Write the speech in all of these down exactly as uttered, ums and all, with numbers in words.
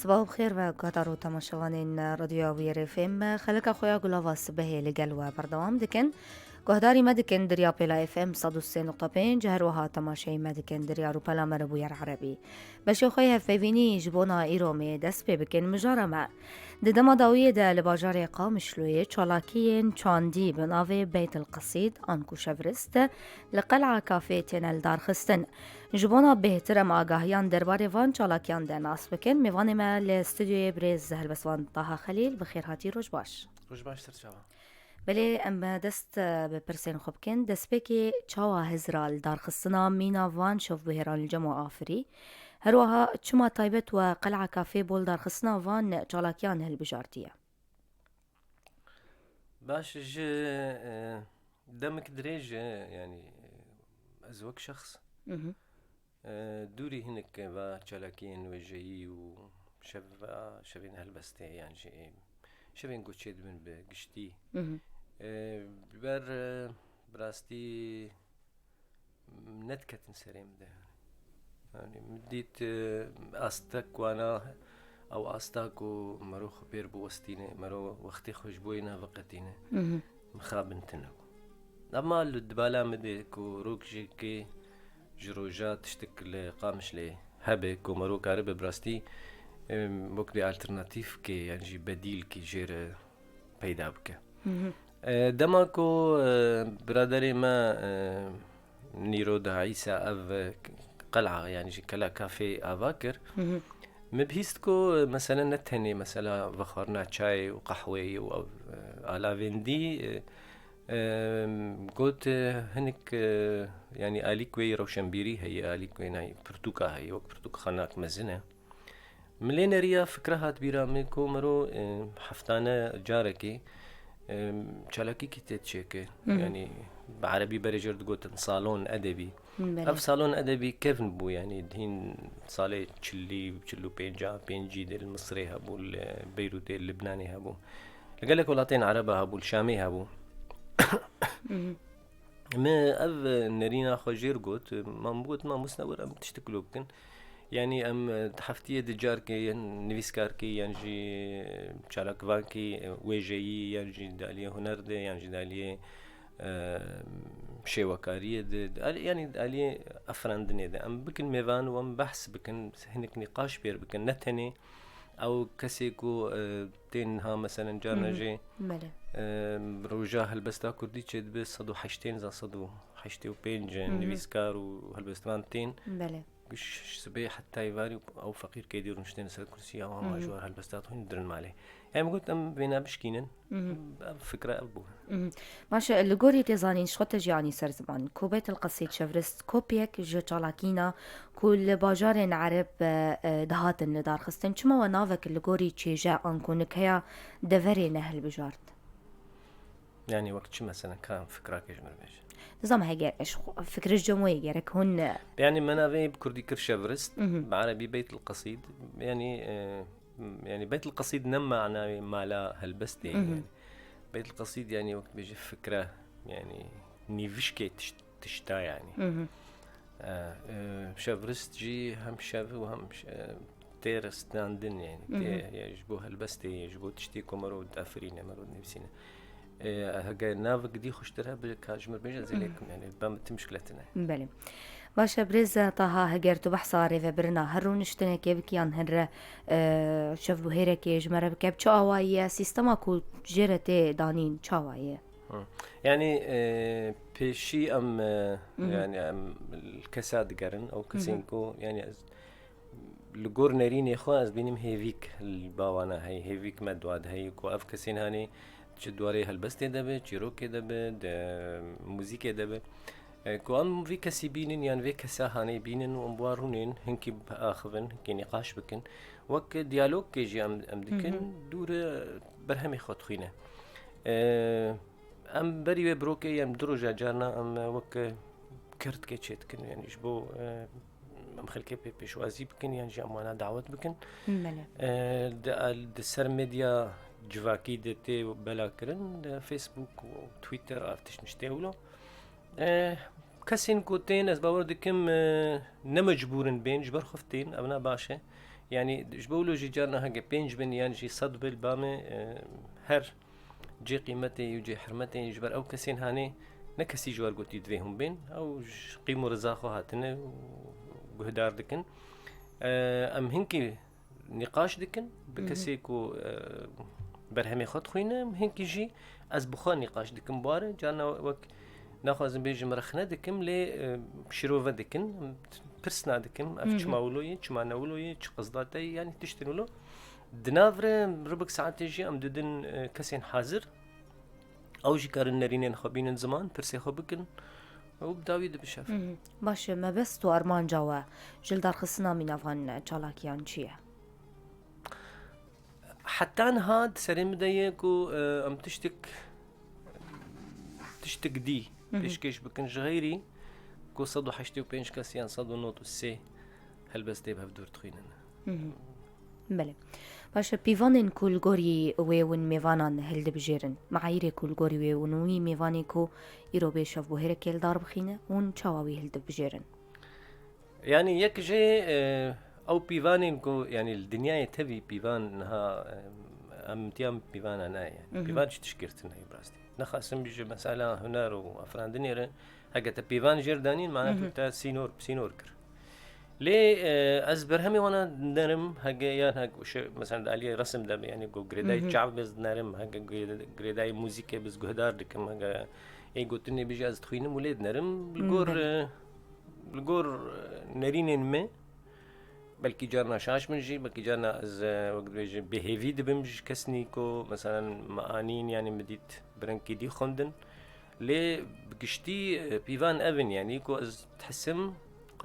Sibav bi xêr ve guhdar û temaşevanên Radyoya Wiyerê F M, xeleka xwe ya Gulava Sibehê li gel we berdewam dikin. Guhdarî me dikin di riya pêla F M sed û sê nokta pênc, her wiha temaşeyî me dikin di riya rûpela me re Bûyer Erebî. Beşê xwe yê hevpeyvînî ji bona îro mê dest pê bikin mijara me. Di dema dawiyê de li bajarê Qamişloyê çalakiyên çandî bi navê Beyt el Qesîd anku Şevrist li Qel'a Kafê têne lidarxistin. Ji bona bêhtir em agahiyan derbarê van çalakiyan de nas bikin, mêvanê me li stûdyoyê birêz helbestvan Taha Xelîl, bi xêr hatî, roj baş. Roj baş, ser çava. Belê, em dest, e, bi pirsên xwe bikin. Destpêkê çawa hizra li darxistina mîna van şevbûhêran li cem we afirî? Her wiha çima taybet we Qel'a Kafê bol darxistina van çalakiyan hilbijartiye? Baş, ji, e, demek dirêj e, yanî, e, ez wek şexs, Mhm. e, dûrî hinek va çalakiyên wêjeyî û şeva, şevên helbestê, yan jî, e, şevên ku çêdibin bi giştî. Mhm. E, ji ber, e, bi rastî nediketin serê min de. Yanî min dît, e, astek wana, ew asta ku mero xwe pêr biwestîne, mero wextê xwe ji bo yê ne veqetîne, Mhm. mixabin tune bû. Ema li di bala min de ku rok jî kê ji roja tiştik li Qamişlê hebe ku mero karibe bi rastî, em, wek bê alternatîf kê yan jî bedîl kê jê re peyda bike. Mhm. E, dema ku, e, biraderê me, e, Nîro da Îsa ev, e, qel'a, yanî jî Qel'a Kafê ava kir, Mhm. min bihîst ku, e, mesele ne tenê mesela vexwarina çayê û qehweyê û ev, e, alavên dî, e, e, got, e, hinek, e, yanî alîk wê rewşenbîrî heye, alîk wê nayê pirtûka heye, wek pirtûk xanak mezin e. Min lê neriya fikre hat bîra min ku mero, e, heftane carekê, e, çalakîkî tê çêke. Hı hı. Yanî bi erebî berê jê re digotin salon edebî. Belê. Ev salon edebî kevn bû, yanî hîn salê çilî, çil û pênca, pêncî de li Misirê hebû, li Beyrûtê, li Libnanê hebû. Li gelek welatên Ereba hebû, li Şamê hebû. Hı hı. Me ev nerîna xwe jêr got, mam got, mamoste, were em tiştik lo bikin. Yanî em, e, heftiyê di carkê yên nivîskarkî yan jî çalakvankî, e, wêjeyî yan jî di aliyê huner de yan jî di aliyê, e, şêwekariyê de, di alî-, yanî di aliyê afirandinê de em bikin mêvan û em behs bikin, hinek nîqaş pêr bikin. Ne tenê ew kesê ku, e, tên niha meselen carna Hı hı. jê, Belê. e, roja helbesta kurdî çêdibe sed û heştê yan sed û heştê û pênc Hı hı. nivîskar û helbestvan tên. Belê. Ji sibê heta êvarî ew feqîr kêdî rûniştên ser kursî ya wan Hı hı. ji wan helbesta xwe dirin malê. Em got em vêna bişkînin. Hı hı. Ev fikre ev bû. Mhm. Baş e, li gorî tê zanîn ji xwe te jî anî ser ziman. Ku Beyt el Qesîd Şevrist kopyek ji çalakîna ku li bajarên Ereb, e, e, dihatin li dar xistin. Çima we navek li gorî çêje anku nik heya deverê nehilbijart? Yanî wek çi mesela, ka fikrakê ji min bêje? Nizam heger eş xwe, fikir ji cem wê gerek hûn, e, Yanî me navê bi kurdî kir Şevrist, Mhm. bi erebî Beyt el Qesîd. Yanî, e, yanî Beyt el Qesîd ne manayê mala helbestê, Mhm. yanî. Beyt el Qesîd yanî wek bêje fikre, yanî nîvişkê tişt-, tişta yanî. Mhm. E, e, Şevrist jî hem şev û hem ş-, e, tê ristandin, yanî, tê, Mhm. ya, ji bo helbestê, ya, ji bo tiştê ku mero dafirîne, mero dinivîsîne. E, hege navek dî xweştir hebe, ka ji min bêje, ez ê lê Mhm. kim, yanî, ba min tim muşkile tine. Belê. Baş e, birêz Taha, heger tu behsa rêvebirina her rûniştinekê bikî yan hin re, e, şevbûhêrekê ji me re bike, bi çi awayî ye, sîstema ku jê re tê danîn çawa ye? Hı. Yanî, e, pêşî em, e, Mhm. yanî em li kesa digerin, ew kesên Mhm. ku, yanî ez li gor nerînê xwe ez bînim hêvîk li ba wana heye, hêvîk me di wa de heye ku ev kesên hanê çi di warê helbestê de be, çîrokê de be, di muzîkê de be. E, ku em vî kesî bînin yan vê kesa hanê bînin û em bi wan rûnên hinkî biaxivin, hinkî nîqaş bikin. Wek diyalogkê jî em, em dikin, Hı hı. dû re berhemê xwe dixwîne. E, em berî wê birokê, em du roja carna em wek kirtkê çêdikin, yanî ji bo, e, em xelkê pê pêşwazî bikin, yan jî em wana dawet bikin. Belê. E, di, di ser medya civakî de tê bela kirin, di Facebook û Twitter, ev tişt niştê wilo. E, kesên ku tên, ez bawer dikim, e, ne mecbûr in bên, ji ber xwe tên, ev ne baş e. Yanî ji bo wilo jî carna heke pênc bin yan jî sed bin ba me, e, her cê qîmetê û cê hurmetê ji ber ew kesên hanê ne kesî ji wer gotî divê hûn bên. Ew ji qîm û riza xwe hatine û guhdar dikin. E, em hinkî nîqaş dikin bi Hı hı. kesê ku, e, berhemê xwe dixwîne, em hinkî jî ez bi xwe nîqaş dikim. Bare carna wek naxwazim bêjim rexne dikim, lê, e, şirove dikim, pirsna dikim, ev Hı hı. çima wilo ye, çima ne wilo ye, çi qizda te ye, yanî tiştên wilo. Di nav re rubik saetê jî em didin, e, kesên hazir. Ew jî karin nerînên xwe bînin ziman, pirsê xwe bikin û bi dawî dibişe. Hı hı. Baş e, mebest û armanca we ji li darxistina mîna van çalakiyan çi ye? Heta niha di serê min de ye ku, e, em tiştik, tiştik dî Hı hı. pêşkêş bikin ji xeyrî ku sed û heştê û pênc kes yan sed û nod û sê helbestê bi hevdûr dixwînin. Hı hı. Belê. Baş e, pîvanên ku li gorî wê hûn mêvanan hildibijêrin, meayîrê ku li gorî wê hûn wî mêvanê ku îro bê şevbûhêrekê li dar bixîne, hûn çawa wî hildibijêrin? Yanî yek jê, e, ew pîvanên ku, yanî li dinyayê tevî pîvan niha, e, em tiya pîvana nayê. Hı hı. Pîvan ji tişkirtin heye bi rastî. Nexasim bî ji mesela huner û afirandinê re, heke te pîvan jêr danîn, mana Hı hı. tu te sînor, sînor kir. Lê, e, ez berhemê wana dinerim, heke yan hek şe-, mesela di aliyê resim de be, yanî ku girêdayî Hı hı. çav biz dinerim, heke girê-, girêdayî muzîkê biz guhdar dikim, heke ê gotinê bijî ez dixwînim û lê dinerim. Li gor, Belê. e, li gor, e, nerînên me, belkî carna şaş bin jî, belkî carna ez, e, wek dibêje bêhêvî dibim ji kesnî ku, meselen, me anîn, yanî me dît bi rengkî dî xwendin. Lê bi giştî, e, pîvan ev in, yanî ku ez dihisim,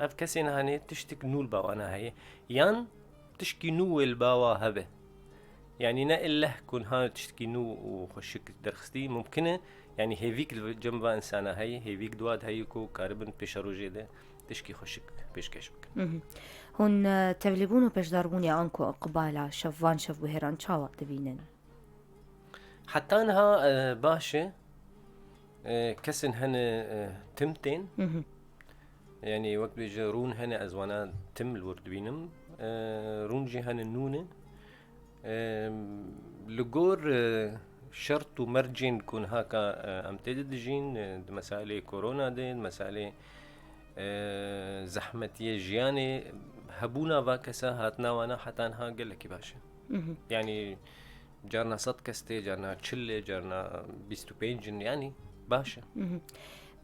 ev kesên hanê tiştik nû li ba wana heye. Yan tişkî nû wê li ba wa hebe. Yanî ne illeh ku niha tiştkî nû û xweşik derxistî mumkin e. Yanî hêvîk li cem va insana heye, hêvîk di wa de heye ku karibin pêşerojê de tişkî xweşik pêşkêş bikin. Mhm. Hûn, e, tevlîbûn û pêşdarbûnê anku iqbala şev-, van şevbûhêran çawa dibînin? Heta niha, e, baş e. E, kesin hene, e, tim tên. Mhm. Yanî wek bêje rûn hene ez wana tim li wir dibînim. E, rûn jî hene nû ne. E, li gor, e, şert û mercên ku niha ka, e, em tê de dijîn, e, di meselê korona de, di meselê, e, zehmetiyê jiyanê, hebûna va kesa hatina wana heta niha gelekî baş e. Mhm. Yanî carna sed kes tê, carna çil e, carna bîst û pênc in, yanî baş e. Mhm.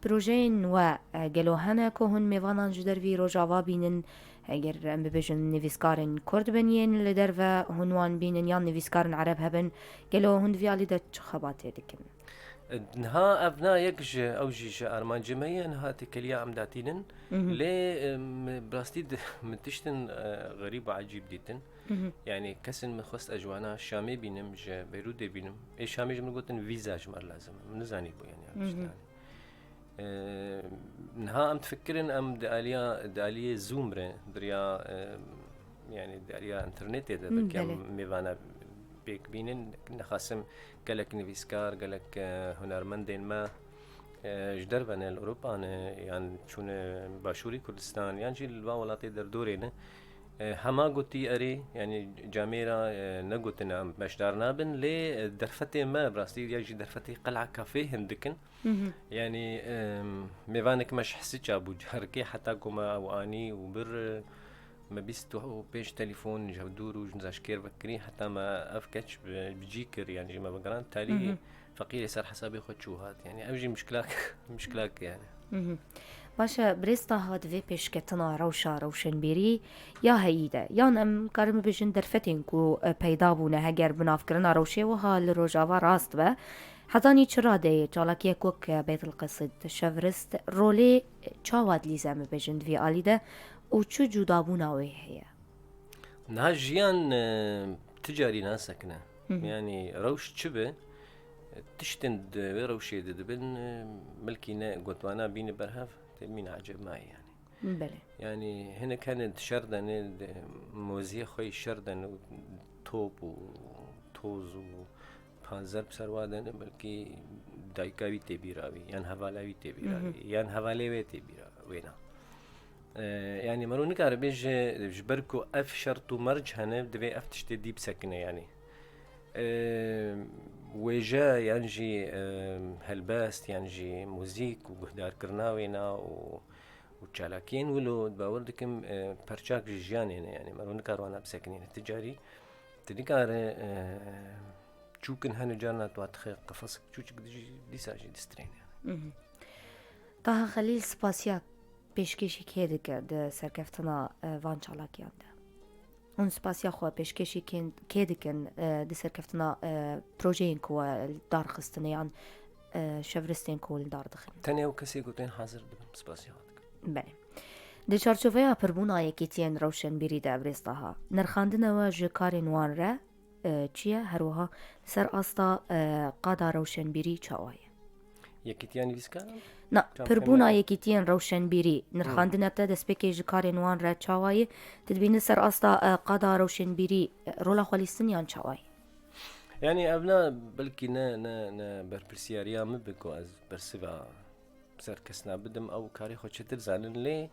Projeyên we, e, gelo hene ku hûn mêvanan ji dervî Rojava bînin? Eger em bibêjin nivîskarên Kurd bin yên li derve hûn wan bînin yan nivîskarên Ereb hebin, gelo hûn di vî alî de çi xebatê dikin? E, niha ev na yek ji, ew jî ji armancê me ye, niha têkiliya em datînin. Mhm. Lê, e, min bi rastî di, min tiştin, e, xerîb û ecîb dîtin. Mhm. Yanî kesên min xwest ez ji wana Şamê bînim, ji Beyrûdê bînim. Ê Şamê ji min gotin vîza ji me re lazim e. Min nizanî bû yanî ev Mhm. tişt yani. Ee, niha em difikirin em di aliya, di aliyê Zoom re, di riya, e, yanî di aliya internetê de Hmm, belkî em belê. mêvana pêk bînin. Nexasim gelek nivîskar, gelek, e, hunermendên me, e, ji derve ne, li Ewropa ne, yan çûne Başûrî Kurdistan, yan jî li van welatê derdorê ne. E, hema gotî erê, yanî camêra, e, negotine em beşdar nabin, lê, e, derfetê me, bi rastî ya jî derfetê Qel'a Kafê hindik in. Mhm. Yanî, e, mêvanek me ji Hisiça bû, carekê heta ku me ew anî û bir, e, me bîst û pênc telefon ji hevdûr û ji nizanşkêr vekirî, heta me ev keç bi, bi cî kir, yanî ji me vegerand, talî Mhm. feqîrê ser hesabê xwe çû hat. Yanî ev jî mişkilak, mişkilak yani. Mhm. Baş e, birêz Taha, di vê pêşketina rewşa rewşenbîrî ya heyî de, yan em karin bibêjin derfetên ku, e, peyda bûne, heger binavkirina rewşê wiha li Rojava rast be, hetanî çi radeyê çalakiyek wek, e, Beyt el Qesid, Şevrist, rolê çawa dilîze em bibêjin di vî alî de û çi cudabûna wê heye? Niha jiyan, e, ti carî nasekine. Hı hı. Yanî rewş çi be, tiştên di wê rewşê de dibin, e, belkî ne gotwana bîne berhev, tê mîna ecêb nayê yanî. Belê. Yanî hinek hene di şer de ne, di moziyê xwe yê şer de ne û top û toz û panzer bi ser wa de ne, belkî dayika wî tê bîra wî, yan hevala wî tê bîra Hı hı. wî, yan hevalê wê tê bîra wê na. E, yanî mero nikare bêje ji ber ku ev şert û merc hene, divê ev tiştê dî bisekine yanî. E, wêje yan jî, e, helbest yan jî muzîk û guhdarkirina wêna û, û çalakiyên wilo, bawer dikim, e, perçak ji jiyanê ne yanî. Mero nikare wana bisekinîne. Ti carî, ti nikare, e, çûkin hene carna tu dixe qefesik çûçik dijî, dîsa jî distrêne. Mhm. Taha Xelîl spasiya pêşkêşî kê dike di serkeftina, e, van çalakiyan de? Hûn spasiya xwe pêşkêşî kên-, kê dikin, e, di serkeftina, e, projeyên ku we li dar xistine yan, e, şevristên ku li dar dixin? Tenê ew kesê ku tên hazir dibin, spasiya xwe dikim. Belê. Di çarçoveya pirbûna yekîtiyên rewşenbîrî de, birêz Taha, nirxandine we ji karên wan re, e, çi ye? Her wiha ser asta, e, qada rewşenbîrî çawa ye? Yekîtiya nivîskaran? Na, Çawa pirbûna hema- yekîtiyên rewşenbîrî nirxandine te destpêkê ji karên wan re çawa ye? Tu dibînî ser asta, e, qada rewşenbîrî, e, rola xwe lîstin yan çawa ye? Yanî ev ne, belkî ne, ne, ne berpirsiyariya min be ku ez bersiva ser kesna bidim, ew karê xwe çêtir zanin, lê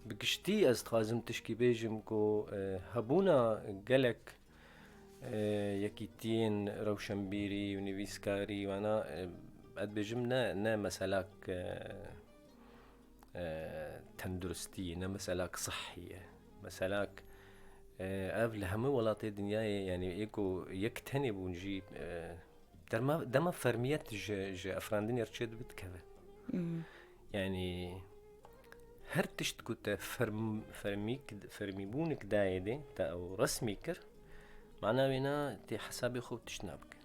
bi giştî ez dixwazim tişkî bêjim ku, e, hebûna gelek, e, yekîtiyên rewşenbîrî û nivîskarî, wana, e, ez dibêjim ne, ne meselak, e, e, tenduristî, ne meselak sihhî ye. Meselak, e, ev li hemû welatê dinyayê, yanî ê ku yek tenê bûn jî, e, derma, dema fermiyet ji, ji efrandinê re çêdibe dikeve. Hmm. Yanî her tişt ku te ferm-, fermîk-, fermîbûnik dayê dê, te ew resmî kir, mana wêna tê hesabê xwe tişt nabike.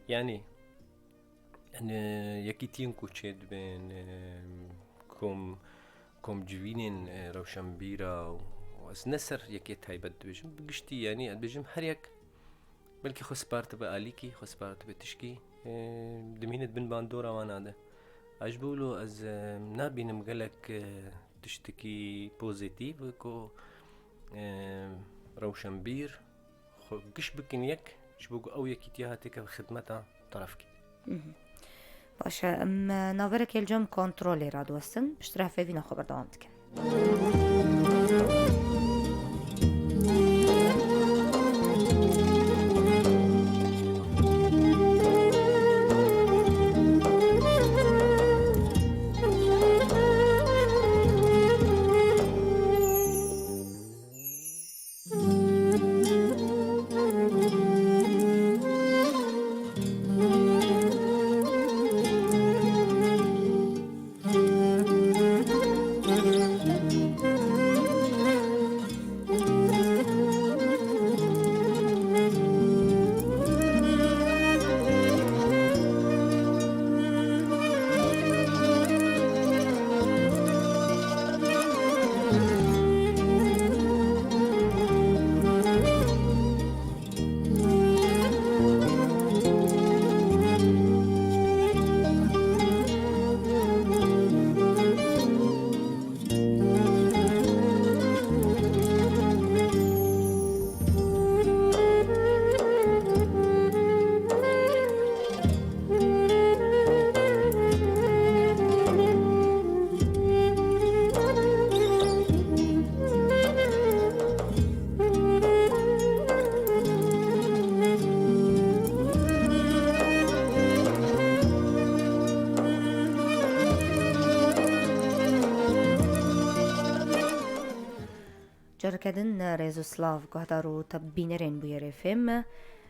Yanî, ne, yekîtiyên ku çêdibin, e, kom-, komcivînên, e, rewşenbîra û ez ne ser yekê taybet dibêjim, bi giştî, yanî ez dibêjim her yek belkî xwe spartibe alîkî, xwe spartibe tişkî, e, dimîne di bin bandora wana de. Ez ji bo wilo ez, e, nabînim gelek, e, tiştekî pozîtîf ku, e, rewşenbîr xwe giş bikin yek, ji bo ku ew yekîtiya hatiye keve xidmeta terefkî. Mhm. Baş e, em, e, naverekê li cem kontrolê radiwestin, piştre hevpeyvîna xwe berdewam dikin. Careke din rêz û silav guhdar û tebînerên Bûyerê F M.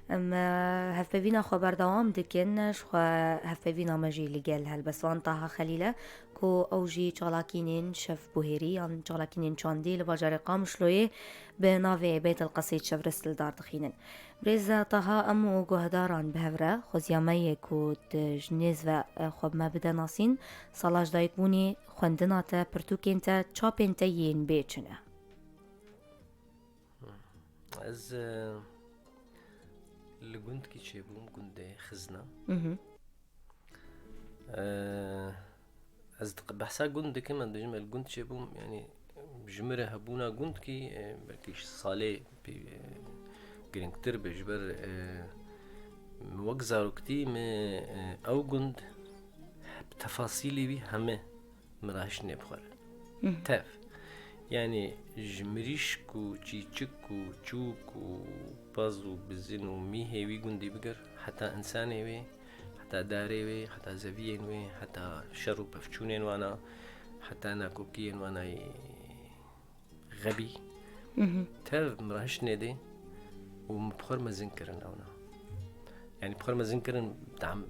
Em, e, hevpeyvîna xwe berdewam dikin. Ji xwe hevpeyvîna me jî li gel helbestvan Taha Xelîl e, ku ew jî çalakînên şevbuhêrî yan çalakînên çandî li bajarê Qamişloyê bi navê Beyt el Qesîd Şevrist li dar dixînin. Birêz Taha, em û guhdaran bi hev re, xweziya me ye ku tu ji nêz ve, e, xwe bi me bide nasîn, sala ji dayikbûnê, xwendina te, pirtûkên te, çapên te yên bê çi ne? Ez, e, li gundkî çêbûm, gundê Xizna. Mhm. E, ez diq-, behsa gund dikim, ez dibêjim, ez li gund çêbûm, yanî ji min re hebûna gundkî, e, belkî ji salê pê, e, girîngtir be, ji ber, e, min wek zaroktî min, e, ew gund bi tefasîlê wî heme min re hiştine bi xwe re. Mhm. Tev. Yanî ji mirîşk û çîçik û çûk û pez û bizin û mîhê wî gundî bigir, heta însanê wê, heta darê wê, heta zeviyên wê, heta şer û pevçûnên wana, heta nakokiyên wana yê xebî. Mhm. Tev min re hişt nêdê û min bi xwe re mezin kirin ewna. Yanî bi xwe re mezin kirin, bi em-,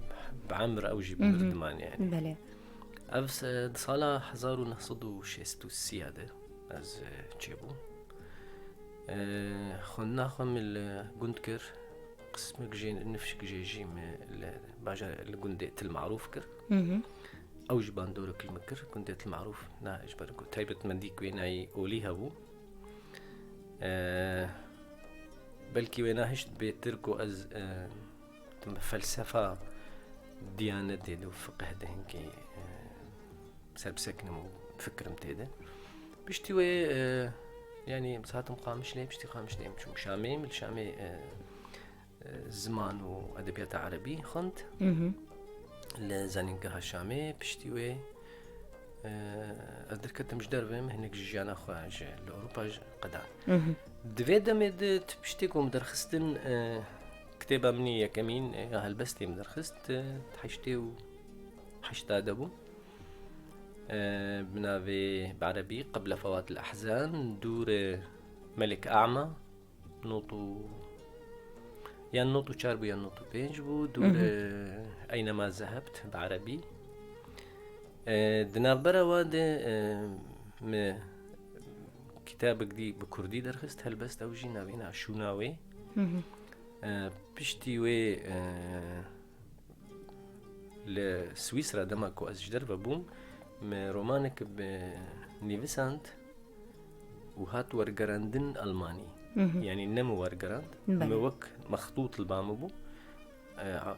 bi emir ew jî bi Mhm. mirdiman yanî. Belê. Ev se-, di sala hezar û neh sed û şêst û sê de ez, e, çêbûm. E, xwendina xwe min li gund kir. Qismek jê, nifşik jê jî min li bajar, li gundê Til Marûf kir. Mhm. Ew jî bandorek li min kir. Gundê Til Marûf na, ji ber ku taybetmendî ku wênayî olî hebû. E, belkî wêna hişt bêtir ku ez, e, felsefa diyanetê de û fiqih de hinkî, e, serbisekinim û fikirim tê de. Piştî wê, e, yanî ez hatim Qamişlê, piştî Qamişlê em çûm Şamê, min li Şamê, e, e, ziman û edebiyata erebî xwend Mhm. li Zanîngeha Şamê. Piştî wê, e, ez derketim ji derve, min hinek ji jiyana xwe ji li Ewropa jî qedan. Mhm. Di vê demê de tu piştê ku min derxistin, e, kitêba min yê yekemîn, e, ya helbestê min derxist, e, heştê û heşt de bû. E, bi navê, bi erebî, Qeble Fewatil Ehzan, dûr, e, Melik Ama, nod û, yan nod û çar bû, yan nod û pênc bû, dûr, Mhm. e, Eynema Zehebt, bi erebî. E, di navbera wa de, e, me kitabek dî bi kurdî derxist, helbest ew jî navê na Şûna Wê. Mhm. E, piştî wê, e, li Swîsra dema ku ez ji derve bûm, me romanek bi nivîsand û hat wergerandin Almanî. Mhm. Yanî ne min wergerand, Belê. me wek mextût li ba min bû. E, a,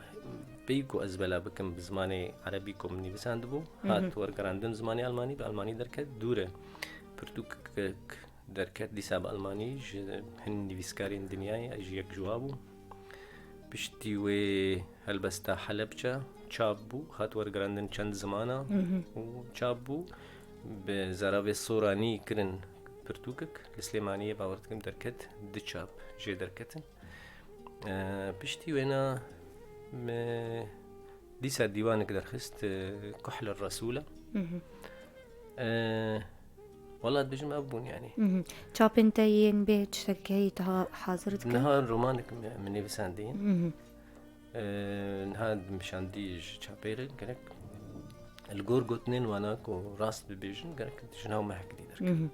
pey ku ez bela bikim bi zimanê erebî ku min nivîsandibû, hat Mhm. wergerandin zimanê Almanî, bi Almanî derket, dûre pirtûkek derket, dîsa bi Almanî, ji hin nivîskarên dinyayê, ez jî yek ji wa bûm. Piştî wê helbesta Helebça çap bû, hat wergerandin çend zimana Mhm. û çap bû. Bi zaravê Soranî kirin pirtûkek, li Silêmaniyê bawer dikim derket, di çap jê derketin. E, piştî wêna me dîsa dîwanek derxist, e, Kuhl Resûla. Mhm. E, wela dibêjim ev bûn yanî. Mhm. Çapên te yên bê tiştekî heyî te ha-, hazir dikin? Niha romanek me, me nivîsandiye. Mhm. E, niha nîşandî ji çapê re gerek li gor gotinên wana ku rast bibêjin, gerek ji nav mehek dî derket. Mhm.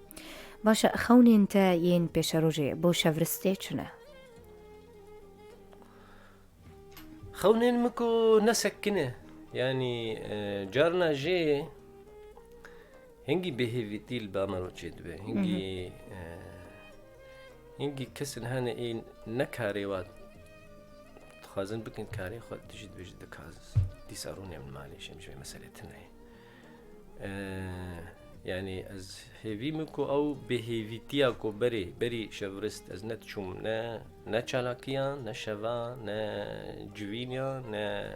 Baş e, xewnên te yên pêşerojê bo şevristê çi ne? Xewnên min ku ne sekine. Yanî, e, carna jê hingî bêhêvîtî li ba me re çêdibe. Hingî, Mhm. e, hingî kesên hene ê ne karê wa dixwazin bikin karê xwe, tu jî dibêjî dikaz dîsa rûnê min malê, şem ji vê meselê tune ye. Ee, yanî ez hêvî min ku ew bêhêvîtiya ku berê, berî şevrist ez ne diçûm, ne, ne çalakiya, ne şeva, ne civîniya, ne,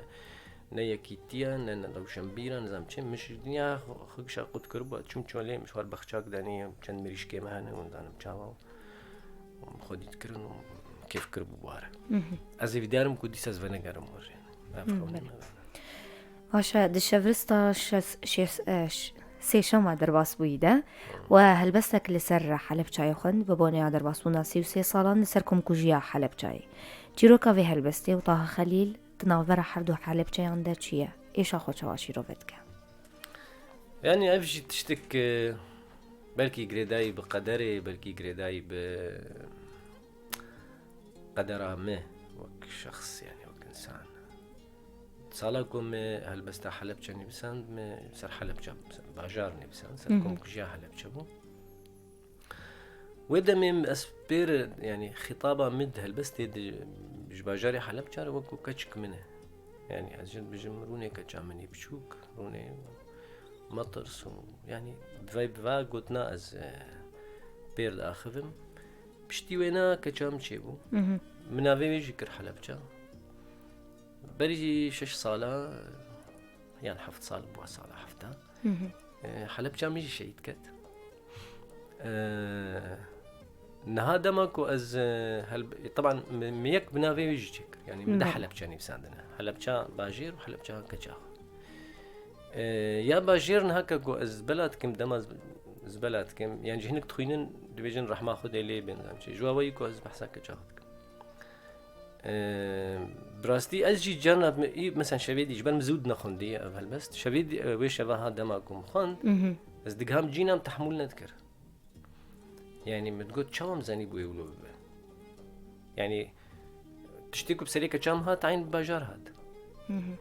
ne yekîtiya, ne, ne rewşenbîra, nizam çi. Min ji dinya xwe, xwe gişa qut kiribû, ez çûm çolê, min ji xwe baxçak danî, çend mirîşkê me hene, hûn zanim çawa. Xwedî dikirin û kêf kiribû ware. Mhm. Ez ê vîdyarim ku dîsa ez venegerim wir. Ev Hmm, xewnî belê. me. Baş e, di şevrista şes-, şes-, e, ş-, sêşema derbas bûyî de we helbestek li ser Helebçayê xwend, bi boneya derbasbûna sî û sê salan li ser komkujiya Helebçayê. Çîroka vê helbestê û Taha Xelîl di navbera her du Helebçeyan de çi ye? Êşa xwe çawa şîrove dike? Yanî ev jî tiştek, e, belkî girêdayî bi qederê, belkî girêdayî bi qedera me wek şexs, yanî wek însan. Sala ku me helbesta Helebçe nivîsand, me ser Helebçe, ser bajar nivîsand, ser Mhm. komkujiya Helebçe bû. Wê demê ez pêr, yanî xîtaba min di helbestê de ji bajarê Helebçe re wekû keçik min e. Yanî ez jê dibêjim rûnê keça min ê biçûk, rûnê metirs û yanî bi vay, bi va gotina ez, e, pêr diaxivim. Piştî wêna keça min çêbû. Mhm. Min navê wê jî kir Helebçe. Berî şeş sala, yan heft sal bû, sala hefta. Mhm. E, Helebça min jî şehîd ket. Ee, niha dema ku ez, e, helb-, taban min, min yek bi navê wî jî çêkir. Yani min de Belê. Helepçe nivîsandine. Helepça bajêr û Helepça Keçax. Ee, ya bajêr niha ke ku ez bela dikim, dema ez, ez bela dikim. Yani jî hinek dixwînin, dibêjin rehma Xwedê lê bên, zanî çi. Ji wa weyî ku ez behsa Keçax dikim. Ee, bi rastî ez jî carna me-, î, mesela şevê dî, ji ber min zû nexwendî ev helbest. Şevê dî, e, wê şeva ha dema ku min xwend, Mhm. ez digiham cîna min tehmûl nedikir. Yani min digot, çawa min zanî bû wê wilo bibe? Yani tiştê ku bi serê keça min hat, eyn bi bajar hat. Mhm.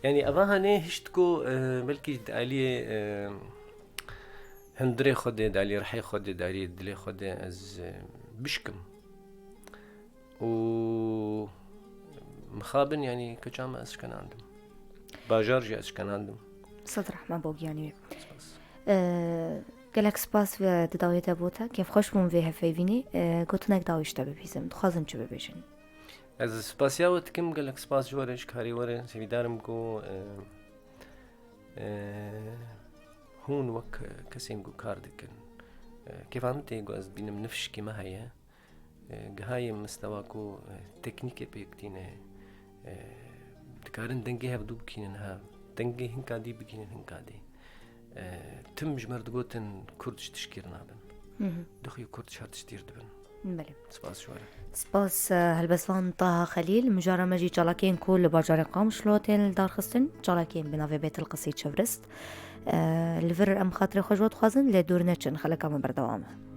Yani eva hanê hişt ku, e, belkî di aliyê, e, hundirê Xwedê, di aliyê rihê Xwedê, di aliyê dilê Xwedê ez, e, bişkim. Û mixabin, yani keça min ez şkenandim. Bajar jî ez şkenandim. Sed rehme bo giyanî wê. Spas. Ee, gelek spas ve di dawetê te bo te. Kêfxweş bûm vê hevpeyvînê. Ee, gotinek dawî ji te bibîzim. Dixwazin çi bibêjin? Ez spasiya we dikim, gelek spas ji we re, ji karê we re. Sevîdarim ku, e, e, hûn wek, e, kesên ku kar dikin. E, kêfa min tê ku ez dibînim nifşkî me heye. E, gihayê mistewa ku, e, teknîkê pêk tîne. E, dikarin dengê hevdû bikînin hev. Dengê hinka dî bikînin hinka dî. E, tim ji me re digotin Kurd ji tişkî re nabin. Mhm. Dixwî Kurd ji her tiştî re dibin. Belê. Spas ji we re. Spas, e, helbestvan Taha Xelîl, mijara me jî çalakên ku li bajarê Qamişlo tên li darxistin, çalakên bi navê Bêtil Qisî Çevrist. E, li vir em xatirê xwe ji we dixwazin, lê dûr neçin, xeleka me berdewam e.